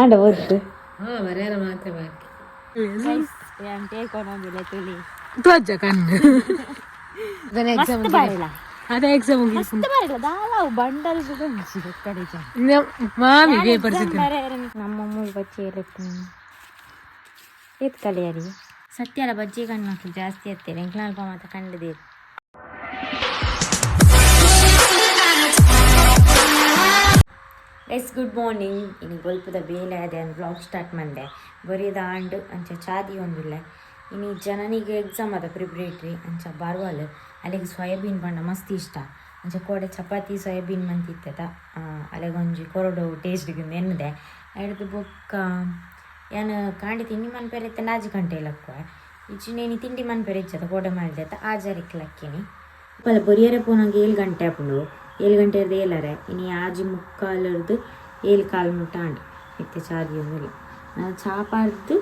ಆಂಡ ಒತ್ತು ಹಾ ಬರೆಯಲ್ಲ ಮಾತ್ರ ಬಾಕಿ. ತುಳಿ. ತ್ವಜ ಕಣ್ಣು. ಮಸ್ತ್ ಬರಲ್ಲ. ಅದೇ ಎಕ್ಸಾಮ್. ಮಸ್ತ್ ಬರಲ್ಲ ದಾಲ ಬಂಡಲ್. ಮಾಮಿ ಪೇಪರ್. ನಮ್ಮ ಮೂರು ಬಚ್ಚೆ ಏತ್ ಕಲಿಯರಿ ಸತ್ಯಲ ಬಜ್ಜಿ ಕಣ್ಣು ಮಕ್ಕಳು ಜಾಸ್ತಿ ಹತ್ತಿರ ಎಂಕ್ಲಾಲ್ಪ ಮಾತ ಕಂಡದಿರು. S, good morning. ಇನಿ ಬೊಲ್ಪುದ ಬೇಲೆ ಅದೆ ವ್ಲಾಗ್ ಸ್ಟಾರ್ಟ್ ಮಂದೆ ಬರೀದ ಆಂಡ್ ಅಂಚ ಚಾದಿ ಒಂದಿಲ್ಲ. ಇನಿ ಜನನಿಗೆ ಎಕ್ಸಾಮ್ ಅದ ಪ್ರಿಪ್ರೇಟ್ರಿ ಅಂಚ ಬರ್ವಾಲ್. ಅಲ್ಲಿಗೆ ಸೋಯಾಬೀನ್ ಪಂಡ ಮಸ್ತ್ ಇಷ್ಟ. ಅಂಚ ಕೋಡೆ ಚಪಾತಿ ಸೋಯಾಬೀನ್ ಮಂತಿತ್ತದ. ಅಲೆಗೊಂಜಿ ಕೊರಡು ಟೇಸ್ಟ್ಗೆ ಎನ್ನುದೆ. ಐಡ್ದು ಬೊಕ್ಕ ಯಾನ್ ಕಾಂಡೆ ತಿಂಡಿ ಮನ್ಪೆರೆ ಇತ್ತೆ 4 ಗಂಟೆ ಲಕ್ಕುವೆ. ಇಜ್ಜಿಂಡ ತಿಂಡಿ ಮನ್ಪೆರೆ ಇಜ್ಜದ ಕೋಡೆ ಮಲ್ದೆ ಆಜಾರಿಕ್ ಲಕ್ಕಿನಿ. ಪಲ ಬೊರಿಯರೆ ಪೋನಾಗ 7 ಗಂಟೆ ಆಪುಂಡು. 7 ಗಂಟೆರ್ದು ಏಲರೆ. ಇನಿ 6:45ರ್ದು 7:15 ಮುಟ್ಟ ಆಂಡ್. ಇತ್ತೆ ಚಾದಿ ಒಂದಿಲ್ಲ. ನಾನು ಚಾ ಪಾರ್ದು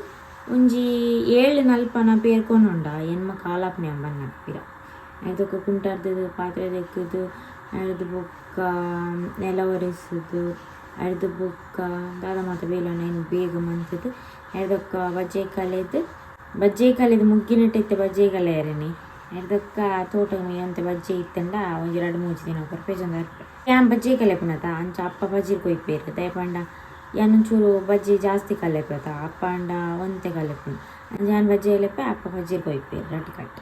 ಒಂಜಿ 7:40ನ ಪೇರ್ಕೊಂಡುಂಡ 8:15ಆಪುನೆ ಬನ್ನ ಪಿರ. ಐದಕ್ಕೆ ಕುಂಟಾರ್ದು ಪಾತ್ರೆ ದೆಕ್ಕದು, ಐಡ್ದು ಬೊಕ್ಕ ನೆಲ ಒರೆಸುದು, ಐಡ್ದು ಬೊಕ್ಕ ದಾದ ಮಾತ ಬೇಲನ ಇನ್ನು ಬೇಗ ಮಂತದು. ಐದಕ್ಕ ಬಜ್ಜೆ ಕಲೆದು, ಬಜ್ಜೆ ಕಲೆದು ಮುಗ್ಗಿನಟ್ಟು ಇತ್ತೆ ಬಜ್ಜೆ ಕಲೆಯರನಿ. ಐದಕ್ಕ ತೋಟ ಅಂತೆ ಬಜ್ಜೆ ಇತ್ತಂಡ ಒಂಜಿ ರಡ್ಡ್ ಮೂಜಿ ದಿನ ಕೊರ್ಪೇಜೊಂದು ಅರ್ಪೆ. ಯಾನ್ ಬಜ್ಜೆ ಕಲೆಪುನತ ಅಂಚ ಅಪ್ಪ ಬಜ್ಜಿರ್ ಕೊಯ್ಪೇರು. ದಯಪಂಡ ಯಾನ್ ಒಂಚೂರು ಬಜ್ಜಿ ಜಾಸ್ತಿ ಕಲೆಪೆತ, ಅಪ್ಪ ಅಂಡ ಒಂತೆ ಕಲೆಪುನು. ಅಂಚ ಯಾನ್ ಬಜ್ಜೆ ಕಲೆಪೆ, ಅಪ್ಪ ಬಜ್ಜಿರ್ ಕೊಯ್ಪೇರು. ರಡ್ಡ್ ಕಟ್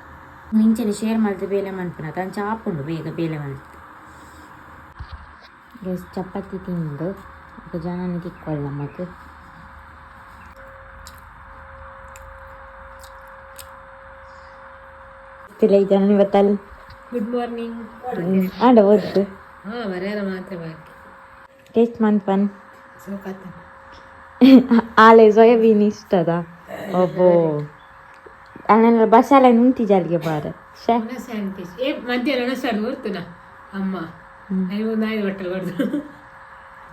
ಇಂಚನೆ ಶೇರ್ ಮಲ್ತ್ ಬೇಲೆ ಮನ್ಪುನತ. ಅಂಚ ಆಪುಂಡು ಬೇಗ ಬೇಲೆ ಮಲ್ತ್. ಗೈಸ್, ಚಪಾತಿ ತಿಂದು ఒక ಜನನ ತಿಕ್ಕೊಳ್ಳ ನಮಕ್. ಜನನಿ ಬತ್ತಲ್. Good morning. ಆಂಡ ಒತ್ತು. ಹಾ ಬರೆಯಲ್ಲ ಮಾತ್ರ ಬಾಕಿ. ಟೇಸ್ಟ್ ಮನ್ಪನ್. ಸೋಕಾತ. ಆಲೆ ಸೋಯಾಬೀನ್ ಇಷ್ಟದ ಒಬ್ಬೋ ಅಣ್ಣ ಬಸಾಲೆ ನುಂತಿ ಜಾಲಿಗೆ ಬಾರ ಶೇ. ಏ ಮಧ್ಯಾಹ್ನ ಸರ್ ಗೊತ್ತುನ ಅಮ್ಮ ಐದು ನಾಯಿ ಬಟ್ಟಲು ಹೊಡೆದು.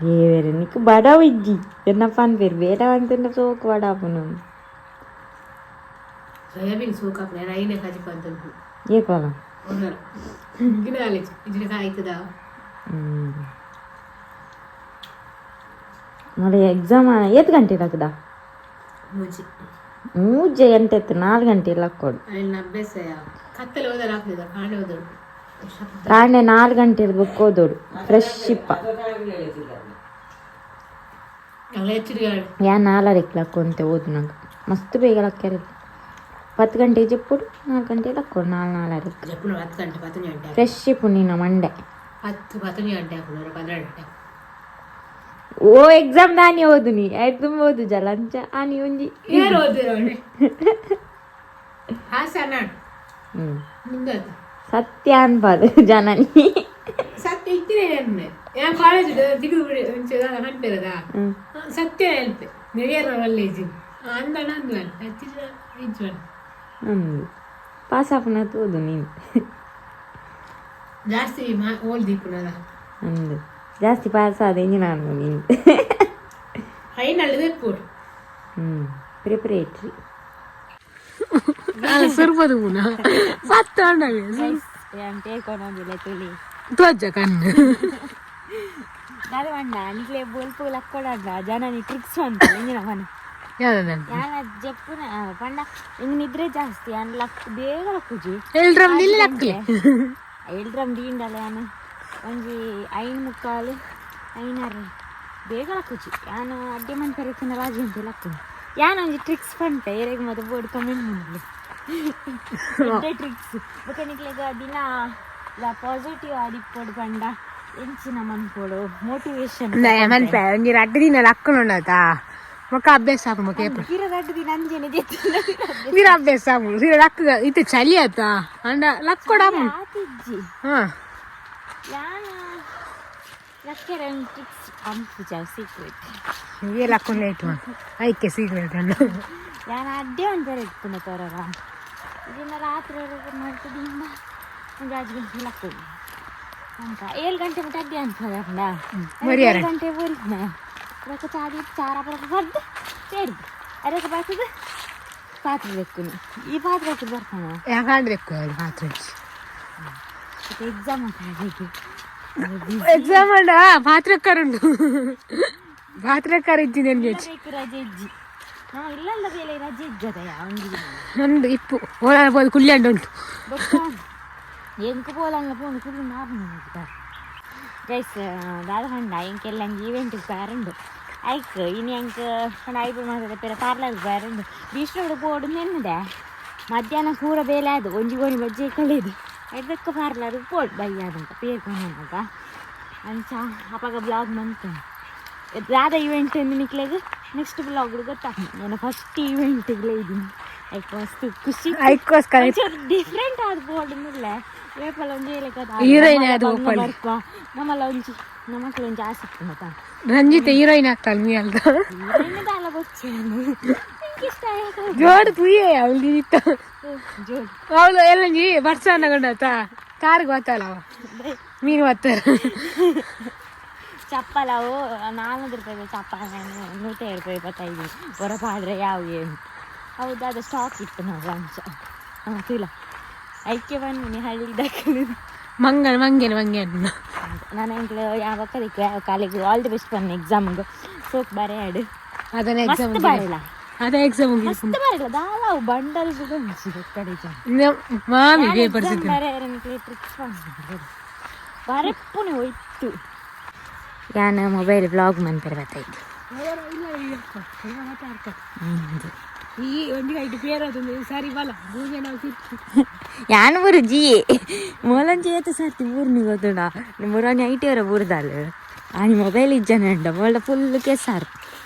ದೇವರೇ, ನಿಕ್ ಬಡವ ಇಜ್ಜಿ ಎನ್ನ ಪನ್ಪೇರು ಬೇಡ ಅಂತಂಡ ಸೋಕು ಬಡಾಪುನು. ಸೋಯಾಬೀನ್ ಸೋಕಾಪುನ ಐನೇ ಕಜಿಪ ಅಂತ. ಏಪಲ? ಗಿನಾಲೇಜ್ ಇಜ್ಜಿನ ಕಾಯ್ತದ. ಮಳೆ ಎಕ್ಸಾಮ್ ಏತ್ ಗಂಟೆ ಹಾಕದ? ಮುಂಚೆ. 3 ಗಂಟೆ ಇತ್ತು, 4 ಗಂಟೆ ಲಕ್ಕೋಡು. ಅಲ್ಲಿ ಅಭ್ಯಾಸ ಕತ್ತಲೆ ಹೋದರೆ ಆಗ್ತದೆ, ಕಾಣೆ ಹೋದಳು. ಕಾಂಡೆ 4 ಗಂಟೆ ಬುಕ್ ಓದೋಡು ಫ್ರೆಶ್ ಇಪ್ಪ. ಯಾ ನಾಲರೆಕ್ ಲಕ್ಕೊಂತೆ ಓದು ನಂಗೆ ಮಸ್ತ್ ಬೇಗ ಲಕ್ಕ್ಯಾರ. 10 ಗಂಟೆಗೆ ಜೆಪ್ಪುಡು, 4 ಗಂಟೆ ಲಕ್ಕೋಡು, ನಾಲ್ ನಾಲರೆಕ್. 10 ಗಂಟೆ 10 ಗಂಟೆ. ಫ್ರೆಶ್ ಇಪ್ಪು ನಿನ್ನ ಮಂಡೆ. 10 10 ಗಂಟೆ ಹಾಕೋದು, 12 ಗಂಟೆ. ಓ ಎಕ್ಸಾಮ್ ದಾನಿ ಓದು ನೀ ಆಯ್ತು ತುಂಬ ಓದು ಜಲ ಅಂಚ ಆನಿ ಒಂಜಿ. ಯಾರು ಓದಿರೋಣೆ ಹಾಸನ. ಮುಂದೆ. ಸತ್ಯ ಅನ್ಬಾರ್ದು ಜನನಿ. ಸತ್ಯ ಇತ್ತಿನ ಯಾ ಕಾಲೇಜ್ ದಿಗು ಕಣ್ಪೇರದ ಸತ್ಯ ಹೇಳ್ತೆ ನೆರಿಯರ ವಲ್ಲೇಜಿ ಅಂದಣ ಅಂದ್ವನ್ ಹಚ್ಚಿನ ಇಜ್ವನ್. ಪಾಸ್ ಆಪುನ ಓದು ನೀನು. ಜಾಸ್ತಿ ಮಾ ಓಲ್ ದೀಪುನದ. ಅಂದು ಜಾಸ್ತಿ ಪಾಸ್ ಆದ ಇಂಜಿನ ನಾನು ನೀನು. Final poor. ಪ್ರಿಪರೇಟ್ರಿ. ಸರ್ಪದ ಪುನ ಪತ್ತ. ತ್ವಜ ಕಣ್ಣು. ದಾದ ನಿಕ್ಲೆ ಬೊಲ್ಪು ಲಕ್ಕೊಡಂಡ ಜನನಿ ಟ್ರಿಕ್ಸ್ ಅಂತ ಇಂಜಿನ ಮನೆ. ಯಾವ್ದು? ಯಾನ ಜಪ್ಪುನ ಪಂಡ ಇಂಗ್ ನಿದ್ರೆ ಜಾಸ್ತಿ ಅನ್ ಲಕ್ ಬೇಗ ಲಕ್ಕುಜಿ. ಎಲ್ರಮ್ ಇಲ್ಲಿ ಲಕ್ಲಿ. ಎಲ್ರಮ್ ದೀಂಡಲ ಯಾನ್ ಒಂಜಿ 5:45 ಐನಾರು ಬೇಗ ಲಕ್ಕುಜಿ. ಯಾನ್ ಅಡ್ಡೆ ಮನ್ಪೆರೆ ರಾಜಿ ಅಂತ ಲಕ್ಕುಜಿ. ಯಾನ್ ಒಂಜಿ ಟ್ರಿಕ್ಸ್ ಪಂಪೆ ಏರೆಗ್ ಮಾತ ಬೋರ್ಡ್ ಕಮೆಂಟ್ ಮಾಡಲಿ ಟ್ರಿಕ್ಸ್. ಬೊಕ ನಿಕ್ಲೆಗ್ ದಿನ ಪಾಸಿಟಿವ್ ಆದಿಪ್ಪೊಡು ಪಂಡ ಎಂಚಿನ ಮನ್ಪೊಡು ಮೋಟಿವೇಶನ್? ಮನ್ಪೆ ಒಂಜಿ ರಡ್ಡ್ ದಿನ ಲಕ್ಕುನುಂಡತ ಮೊಕ್ಕ ಅಭ್ಯಾಸ ಆಪು ಮೊಕ್ಕ ಏಪ. ಪಿರ ರಡ್ಡ್ ದಿನ ಅಂಜನೆ. ನೀರ ಅಭ್ಯಾಸ ಆಪುಂಡು. ಸೀರೆ ಲಕ್ಕ ಇತ್ತೆ ಚಳಿ ಆತ ಅಂಡ ಲಕ್ಕೊಡ ಆಪುಂಡು. ಆತಿಜ್ಜಿ. ಹಾ. ಯಾನ ಲಕ್ಕೆರೆ ಟ್ರಿಕ್ಸ್ ಅಂಪುಜ ಸೀಕ್ರೆಟ್. ಏ ಲಕ್ಕೊಂಡು ಲೇಟ್ ಐಕೆ ಸೀಕ್ರೆಟ್ ಅಣ್ಣ. ಯಾನ ಅಡ್ಡೆ ಒಂಥರ ಇಟ್ಕೊಂಡು ತೋರರ ಇದನ್ನ ರಾತ್ರಿ ಮಾಡ್ತಿದ್ದಿಂದ ಒಂದು 5 ಗಂಟೆ ಲಕ್ಕೋದು ಅಂತ 7 ಗಂಟೆ ಮಟ್ಟ ಅಡ್ಡೆ ಅನ್ಸೋದ. ಬರಿಯಾರೆ. 7 ಗಂಟೆ ಬರಿನ ಬೊಕ ಚಾದಿ ಚಾರ ಬರಕ ಬಡ್ದು ಸೇರಿದ್ದು ಅದಕ್ಕೆ ಬರ್ತದೆ ಪಾತ್ರೆ ಬೆಕ್ಕುನಿ. ಈ ಪಾತ್ರೆ ಹಾಕಿ ಬರ್ತಾನ. ಯಾಕಂದ್ರೆ ಪಾತ್ರೆ. ಎಕ್ಸಾಮ್ ಅಂತ ಹೇಗೆ? ಎಕ್ಸಾಮ್ ಅಣ್ಣ ಪಾತ್ರೆ ಕರುಂಡು. ಪಾತ್ರೆ ಇಜ್ಜಿ ನೆನ್ಗೆ. ಬೇಕು ರಜೆ ಇಜ್ಜಿ, ನಾವು ಇಲ್ಲಲ್ಲ ಬೇಲೆ ರಜೆ ಇದ್ದದ ಒಂಜಿ ದಿನ. ನಂದು ಇಪ್ಪು ಓಲಾರ ಬೋದು ಕುಲ್ಯಾಂಡ ಉಂಟು. ಬೊಕ್ಕ ಎಂಕ್ ಪೋಲಂಗ ಪೋನು ಕುಲ್ಲು ನಾಪುಂಡು ಗೈಸ್. ದಾದ ಪಂಡ, ಎಂಕೆಲ್ಲ ಒಂಜಿ ಈವೆಂಟ್ ಬೇರುಂಡು. ಐಕ್ ಇನಿ ಎಂಕ್ ಪಂಡ ಐಬ್ರೋ ಮಾತದ ಪೇರ ಪಾರ್ಲರ್ ಬೇರುಂಡು. ಬೀಚ್ರೋಡ್ ಪೋಡು ನೆನ್ನುದೆ. ಮಧ್ಯಾಹ್ನ ಪೂರ ಬೇಲೆ ಅದು ಒಂಜಿ ಗೋಣಿ ಬಜ್ಜೆ ಕಳೆದು ಐದಕ್ಕೆ ಪಾರ್ಲರ್ ಪೋಡು ಬಯ್ಯಾದಂತ ಪೇರ್ ಕೊನಗ ಅಂಚ ಅಪಗ ಬ್ಲಾಗ್ ಮಂತು. ದಾದ ಇವೆಂಟ್ ನಿಕ್ಲೆಗ್ ನೆಕ್ಸ್ಟ್ ಬ್ಲಾಗ್ ಗೊತ್ತಾ. ನಾನು ಫಸ್ಟ್ ಈವೆಂಟ್ ಇದ್ದೀನಿ, ಐಕ್ ಮಸ್ತ್ ಖುಷಿ. ಐಕ್ಕೋಸ್ಕರ. ಡಿಫ್ರೆಂಟ್ ಆದ್ ಬೋರ್ಡ್ ವೇಪಲ ಒಂಜಿ Heroine ಆದ್ ಪೋಪಲ್. ಬರ್ಪ ನಮ್ಮಲ್ಲ ಒಂಜಿ ನಮ್ಮಕ್ಲ ಒಂಜಿ ಆಸೆ ಇತ್ತು. ರಂಜಿತ ಹೀರೋಯಿನ್ ಆಗ್ತಾಳೆ ನೀ ಅಲ್ದ. ಹೀರೋಯಿನ್ ದಾಲ ಬೊಚ್ಚೆ, ಎಂಕ್ ಇಷ್ಟ ಆಯ್ತು. ಜೋಡು ತುಯ್ಯೆ ಅವಳು ಇತ್ತ. ಜೋಡ್. ಅವಳು ಎಲ್ಲಂಜಿ ಬರ್ಸಾನ ಕೊಂಡಾತ ಕಾರಿಗೆ ಬರ್ತಾಳ ಅವ ಮೀನು ಬರ್ತಾರೆ. ಚಪ್ಪಲ ಅವು 400 ರೂಪಾಯಿ ಚಪ್ಪಲ, 107 ರೂಪಾಯಿ 25 ಹೊರ ಪಾಡ್ರೆ ಯಾವ ಏನು. ಹೌದು, ಅದು ಸ್ಟಾಕ್ ಇತ್ತು ನಾವು ಅಂಚ. ಹಾಂ, ತುಲ ಐಕೆ ಬನ್ನಿ ಹಳ್ಳಿ ದಾಖಲೆ. ಮಂಗನ ಮಂಗೇನ ಮಂಗೇನ. ನಾನು ಎಂಕ್ಲು ಯಾವ ಕಲಿಕ್ ಯಾವ ಕಾಲೇಜ್. ಆಲ್ the best ಬನ್ನಿ ಎಕ್ಸಾಮ್ಗೆ, ಸೋಕ್ ಬರೆ ಆಡು. ಅದನ್ನ ಎಕ್ಸಾಮ್. ಮಸ್ತ್ ಬರಲ್ಲ. ಅದೇ ಎಕ್ಸಾಮ್. ಮಸ್ತ್ ಬರಲ್ಲ ದಾಲ ಅವು ಬಂಡಲ್ ಕಡೆ. ಮಾಮಿ ಪೇಪರ್. ಟ್ರಿಕ್ಸ್ ಬರೆಪ್ಪುನೆ ಹೋಯ್ತು. ಯಾನ ಮೊಬೈಲ್ ಬ್ಲಾಗ್ ಮನ್ಪೆರೆ ಬತ್ತಾಯ್ತು. ಈ ಒಂಜಿ ಐಟ್ ಪೇರ್ ಅದು ಸರಿ ಬಲ ಭೂಮಿ ನಾವು ಸಿಕ್ಕು. ಯಾನ್ ಬೂರು ಜಿ ಮೂಲಂಜಿ ಏತ ಸರ್ತಿ ಬೂರ್ನಿ ಗೊತ್ತುಂಡ? ಮುರಾನಿ ಐಟಿ ಅವರ ಬೂರ್ದಾಲ್ ಆನಿ ಮೊಬೈಲ್ ಇಜ್ಜನ ಉಂಡ ಮೋಲ್ಡ ಫುಲ್ ಕೆಸಾರ್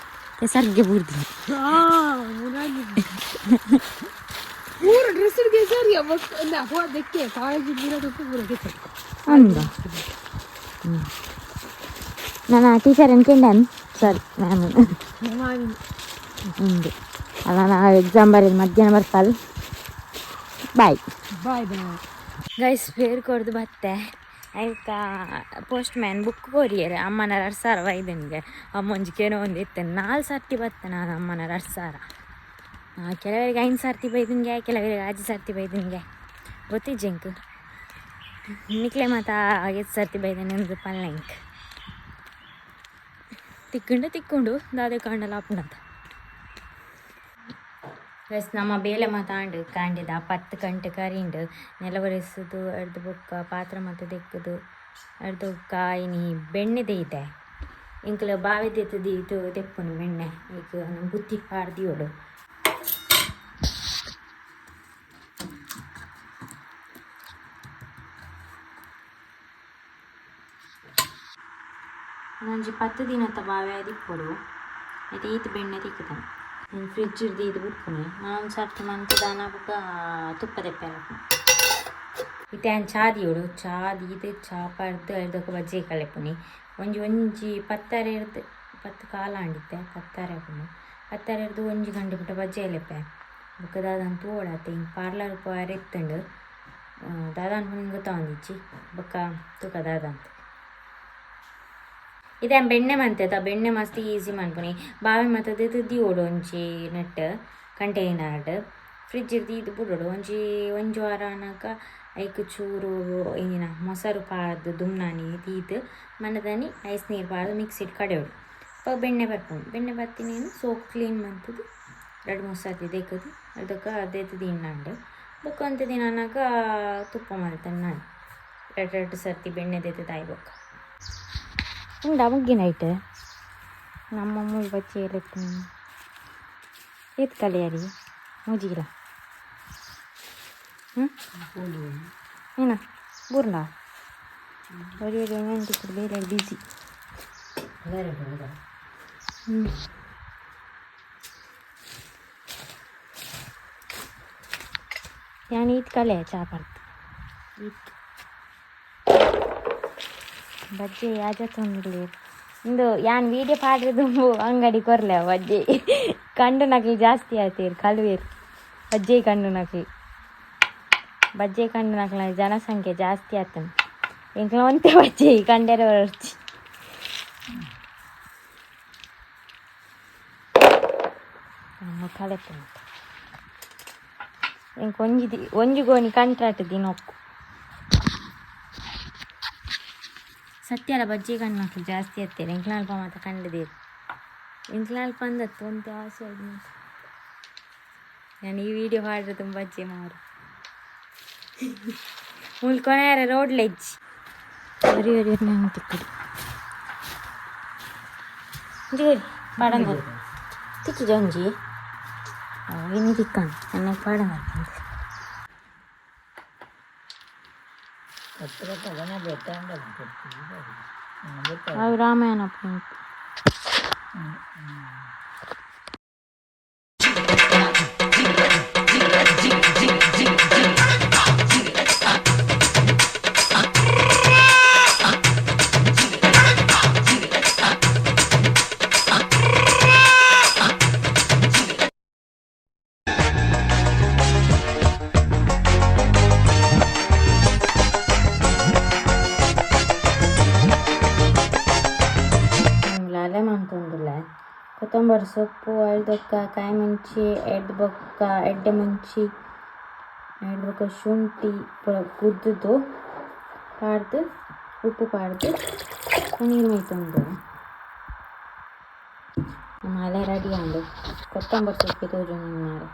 ಕೆಸಾರ್ಗೆ ಬೂರ್ದಿ. ಪೂರ ಡ್ರೆಸ್ ಸರಿ ಅದಕ್ಕೆ ಕಾಲೇಜ್ ಪೂರ ಪೂರ ಕೆಸರು. ಅಂದ ನಾನು ಟೀಚರ್ ಅನ್ಕೊಂಡನ್, ಸಾರಿ ಮ್ಯಾಮ್. ಮಾಮಿ. ಉಂದು ಅಲ್ಲ, ನಾವು ಎಕ್ಸಾಮ್ ಬರೀದು ಮಧ್ಯಾಹ್ನ ಬರ್ಪಲ್. ಬಾಯ್. Bye bye. ಗೈಸ್, ಪೇರು ಕೊಡ್ದು ಬತ್ತೆ. ಐಕ ಪೋಸ್ಟ್ ಮ್ಯಾನ್ ಬುಕ್ ಕೊರಿಯರ್ ಅಮ್ಮನ 2000 ವೈದನಿಗೆ. ಅಮ್ಮ ಒಂಜಿ ಕೇನೋ ಒಂದು ಇತ್ತೆ ನಾಲ್ಕು ಸರ್ತಿ ಬತ್ತೆ ನಾನು ಅಮ್ಮನ 2000. ಕೆಲವರಿಗೆ 5 ಸರ್ತಿ ಬೈದನ್ಗೆ, ಕೆಲವರಿಗೆ 5 ಸರ್ತಿ ಬೈದನ್ಗೆ, ಗೊತ್ತಿಜ್ಜೆಂಕ್. ನಿಕ್ಲೆ ಮಾತ 5 ಸರ್ತಿ ಬೈದನೆ ಅಂದ್ರೆ ಪಲ್ಲೆಂಕ್ ತಿಕ್ಕೊಂಡು ತಿಕ್ಕೊಂಡು ದಾದೆ ಕಾಂಡಲ ಆಪುಂಡಂತ. ಪ್ಲಸ್ ನಮ್ಮ ಬೇಲೆ ಮಾತಾಂಡು ಕಾಂಡಿದ 10 ಗಂಟೆ ಕರಿಂಡು ನೆಲ ಒರೆಸುದು ಅರ್ಧ ಬೊಕ್ಕ ಪಾತ್ರ ಮಾತ ದೆಕ್ಕುದು ಅರ್ಧ ಬೊಕ್ಕ ಇನಿ ಬೆಣ್ಣೆದೆ ಇದೆ. ಇಂಕ್ಲ ಬಾವಿ ದೆತ್ತದು ಇದು ತೆಪ್ಪುನು ಬೆಣ್ಣೆ ಈಗ ನಮ್ಮ ಬುತ್ತಿ ಪಾಡ್ದಿಯೋಡು. ಒಂಜಿ 10 ದಿನತ ಬಾವೆ ದಿಪ್ಪೊಡು ಐತೆ ಈತ್ ಬೆಣ್ಣೆ ತಿಕ್ಕುದಾನೆ. ಫ್ರಿಜ್ ಹಿಡ್ದು ಇದು ಬಿಡ್ಪುನಿ. ನಾನು ಸರ್ತಿ ಮಂತ್ ದಾನ ಬೊಕ್ಕ ತುಪ್ಪ ದೆಪ್ಪೆರೆ. ಇತ್ತೆ ಆನ್ ಚಾ ದಿಯೋಡು. ಚಾ ದೀದ್ ಚಾ ಪರ್ದು ಅರ್ಧಕ್ಕೆ ಬಜ್ಜಿ ಕಲೆಪುನಿ. ಒಂಜಿ ಒಂಜಿ ಪತ್ತಾರೆ ಇರ್ದು 10:15 ಆಂಡಿತ್ತೆ. ಪತ್ತಾರೆ ಆಪುಂಡು. ಪತ್ತಾರೆ ಇರ್ದು 1 ಗಂಟೆ ಪುಟ್ಟ ಬಜ್ಜಿ ಲೆಪ್ಪೆ. ಬೊಕ್ಕ ದಾದಾನ್ ತೂವೊಡಾತೆ. ಹಿಂಗೆ ಪಾರ್ಲರ್ ಪೋಯರೆ ಇತ್ತುಂಡು. ದಾದಾನ್ ಹಿಂಗೆ ಗೊತ್ತಾವಂದಿಜ್ಜಿ. ಬೊಕ್ಕ ತೂಕ ದಾದಂತ. ಇದೆ ಬೆಣ್ಣೆ ಮಂತೆತ. ಬೆಣ್ಣೆ ಮಸ್ತ್ ಈಸಿ ಮನ್ಪುನಿ. ಬಾವೆ ಮತ್ತದ ದಿಯೋಡು ಒಂಜಿ ನೆಟ್ ಕಂಟೈನರ್ಡ್ ಫ್ರಿಜ್ ದೀದ್ ಬುಡೋಡು. ಒಂಜಿ ಒಂಜಿ ವಾರ ಆನಗ ಐಕ್ ಚೂರು ಇಂಜಿನ ಮೊಸರು ಪಾಡ್ದು ದುಮ್ನಾನಿ ದೀದ್ ಮನದನಿ ಐಸ್ ನೀರು ಪಾಡ್ದು ಮಿಕ್ಸಿಡ್ ಕಡೆಯೋಡು. ಅಪ್ಪ ಬೆಣ್ಣೆ ಬರ್ಪುಂಡು. ಬೆಣ್ಣೆ ಬತ್ತಿನೇನು ಸೋಪ್ ಕ್ಲೀನ್ ಮಂತುದು 2-3 ಸರ್ತಿ ದೆಕ್ಕದು ಅದಕ್ಕೆ ಅದೇತು ದಿನ್ನಾಂಡು. ಬೊಕ್ಕ ಒಂತೆ ದಿನ ಆನಗ ತುಪ್ಪ ಮಲ್ತೇನೆ ನಾನು. ಎರಡು ಎರಡು ಸರ್ತಿ ಬೆಣ್ಣೆ ದೆತ್ತದ ಆಯ್ ಬೊಕ್ಕ ಉಂಡಾ ಮುಗ್ಗಿನ ಐಟ್ ನಮ್ಮ ಮೂಲು ಬಚ್ಚಿ ಏಲೆತ್ತು ಏತ್ ಕಲಿಯರಿ ಮೂಜಿಗಿಲ ಹ್ಞೂ ಏನ ಬೂರ್ನಾ ಒರಿ ಒರಿ ಒಂಜಿ ಬೇರೆ ಬಿಸಿ. ಹ್ಞೂ ಯಾನ್ ಈತ್ ಕಲೆ ಚಾ ಪರ್ತು ಈತ್ ಬಜ್ಜೆ ಯಾಜತ್ತೊಂದಿಲ್ಲ. ಇಂದು ಯಾನ್ ವೀಡಿಯೋ ಪಾಡ್ರೆ ಅಂಗಡಿ ಕೊರ್ಲೆ ಬಜ್ಜೆ ಕಂಡು ನಕಲಿ ಜಾಸ್ತಿ ಆಯ್ತೀರ್ ಕಳುವೇರು. ಬಜ್ಜೆ ಕಂಡು ನಕಲಿ, ಬಜ್ಜೆ ಕಂಡು ನಕಲ ಜನಸಂಖ್ಯೆ ಜಾಸ್ತಿ ಆತನ. ಎಂಕ್ಲ ಒಂತೆ ಬಜ್ಜೆ ಕಂಡೆರೆ ಬರ್ಚಿ ನಮ್ಮ ಕಲೆಪುಂಟು. ಎಂಕ್ ಒಂಜಿ the ಒಂಜಿ ಗೋಣಿ ಕಂಟ್ರಾಟ್ ದಿನೊಕ್ಕು. ಸತ್ಯಲ ಬಜ್ಜಿ ಕಣ್ಣು ಜಾಸ್ತಿ ಆಗ್ತೇನೆ. ಎಂಕ್ಲ ಅಲ್ಪ ಮಾತ ಕಂಡುದೀರು. ಎಂಕ್ಲಾಲ್ ಪಂದತ್ತು ಒಂತೆ ಆಸೆ. ನಾನು ಈ ವಿಡಿಯೋ ಹಾಡ್ರೆ ತುಂಬ ಅಜ್ಜಿ ಮಾರು ಮುಲ್ಕೊನೆಯರ ರೋಡ್ ಲೆಜ್ಜಿ ಒರಿ ಒರಿ ನಂಗೆ ತಿಕ್ಕಡಿ. ಒಂಜಿ ಪಾಡಂದ ತಿಕ್ಕಿಜ ಒಂಜಿ. ಇನ್ನು ತಿಕ್ಕಣ ಎನ್ನ ಪಾಡಂದ. ಅವು ರಾಮಾಯಣ. ಅಲೆ ಮಂತೊಂದುಲ್ಲೆ ಕೊತ್ತಂಬರಿ ಸೊಪ್ಪು, ಐದೊಕ್ಕ ಕಾಯಿ ಮುಂಚಿ, ಎಡ್ ಬೊಕ್ಕ ಎಡ್ಡೆ ಮುಂಚಿ, ಎಡ್ ಬೊಕ್ಕ ಶುಂಠಿ ಪೂರ ಗುದ್ದುದು ಪಾಡ್ದು, ಉಪ್ಪು ಪಾಡ್ದು ನೀರು ಮೈತೊಂದು ನಮ್ಮ ಅಲೆ ರೆಡಿ ಆಂಡು. ಕೊತ್ತಂಬರಿ ಸೊಪ್ಪು ತೋಜೊಂದು.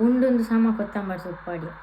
ಉಂಡೊಂದು ಸಮ ಕೊತ್ತಂಬರಿ ಸೊಪ್ಪು ಅಡಿಯ.